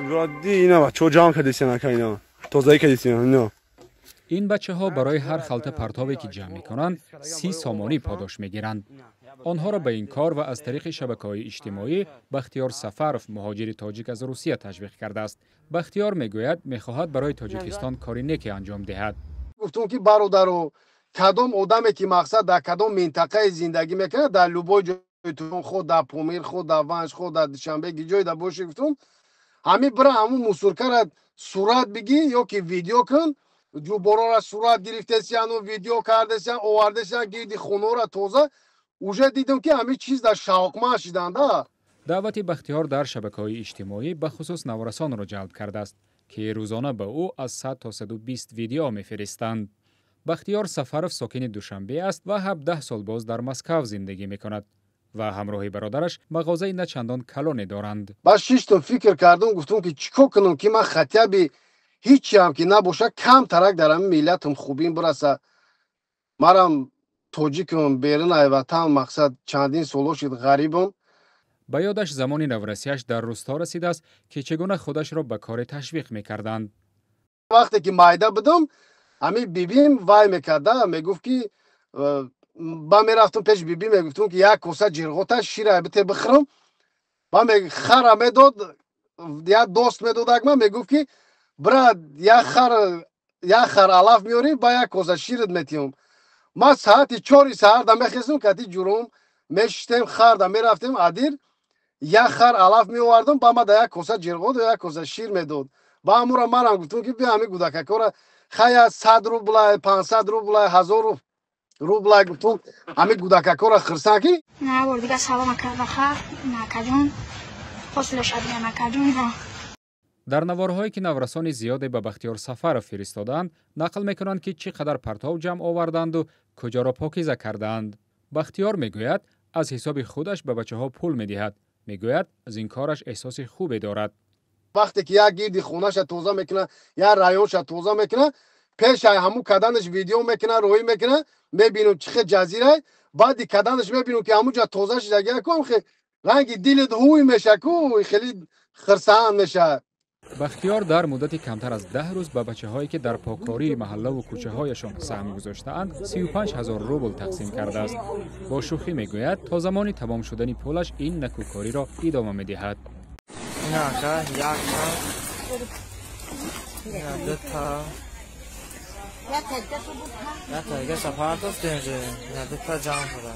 Ина бачаҳо ҷамъ кардисиан, ака, ина тозагӣ кардисиан ина. Ин бачаҳо барои ҳар халта партове, ки ҷамъ мекунанд, 30 сомонӣ подош мегиранд. Онҳоро ба ин кор ва аз тариқи шабакаҳои иҷтимоӣ Бахтиёр Сафаров, муҳоҷири тоҷик аз Русия, ташвиқ кардааст. Бахтиёр мегӯяд, мехоҳад барои Тоҷикистон кори неке анҷом диҳад. Гуфтум, ки бародаро, кадом одаме, ки мақсад дар кадом минтақаи зиндагӣ мекунад, дар любой ҷой, худ дар Помир, худ дар Ванж, худ дар Душанбе, ги ҷой да бошӣ, гуфтум, ҳамин бира, ҳамун мусоркара сурат бигӣ ё ки видео кун. Ҷуборора сурат гирифтесияну видео кардесиян, овардесиян, гирди хонора тоза. Уже дидем, ки ҳамин чиз дар шавқманд шиданда. Даъвати Бахтиёр дар шабакаҳои иҷтимоӣ бахусус наврасонро ҷалб кардааст, ки рӯзона ба ӯ аз 100 то 120 видео мефиристанд. Бахтиёр Сафаров сокини Душанбе аст ва 17 сол боз дар Москав зиндагӣ мекунад ва ҳамроҳи бародараш мағозаи начандон калоне доранд. Баъд шиштум, фикр кардум, гуфтум, ки чӣ кор кунам, ки ман хотя бы ҳичиам ки набоша, камтарак дар ҳамин миллатам хубим бираса. Марам тоҷикам, берун ай ватан, мақсад, чандин соло шуд ғарибам. Ба ёдаш замони наврасиаш дар рӯсто расидааст, ки чӣ гуна худашро ба коре ташвиқ мекарданд. Вақте ки майда будам, ҳамин бибим вай мекарда, мегуфт, ки ба мерафтум пеш биби, мегуфтум, ки як коса ҷирғота шира бите, бихӯрам. Ба хара медод, як дост медодак, ман мегуфт, ки бира, як хар алаф меёрӣ, ба як коса шират метиҳам. Ман саати 4-и саҳарда мехезум, кати ҷурум мешиштем, харда мерафтем, адир як хар алаф меовардам, ба ма да як коса ҷирғоду як коса шир медод. Ба ҳамура манам гуфтум, ки бия, ҳамин гудакакора хая 100 рубла, 500 рубла, 1000 рубла, гуфтум, ҳамин гудакакора хирсан ки. На бор дига салом, ака, накаҷон, ҳосилаш накаҷон. Дар наворҳое, ки наврасони зиёде ба Бахтиёр Сафаров фиристодаанд, нақл мекунанд, ки чӣ қадар партов ҷамъ овардаанду куҷоро покиза кардаанд. Бахтиёр мегӯяд, аз ҳисоби худаш ба бачаҳо пул медиҳад. Мегӯяд, аз ин кораш эҳсоси хубе дорад. Вақте ки як гирди хонаша тоза мекунад, як районша тоза мекунад, пешай ҳамун каданаш видео мекунад, роҳӣ мекунад, мебинам, чӣ хел ҷазирай. Баъди каданаш мебинам, ки ҳамун ҷа тоза шидаги ку, ранги дилит ҳуй меша ку, хеле хирсанд мешавад. Бахтиёр дар муддати камтар аз 10 рӯз ба бачаҳое, ки дар поккории маҳаллаву кӯчаҳояшон саҳм гузоштаанд, 35 000 рубл тақсим кардааст. Бо шӯхӣ мегӯяд, то замони тамом шудани пулаш ин накӯкориро идома медиҳад. Ина, ака, якта, ина дута, якта дига сафар доштем, ина дута ҷамъ шуда.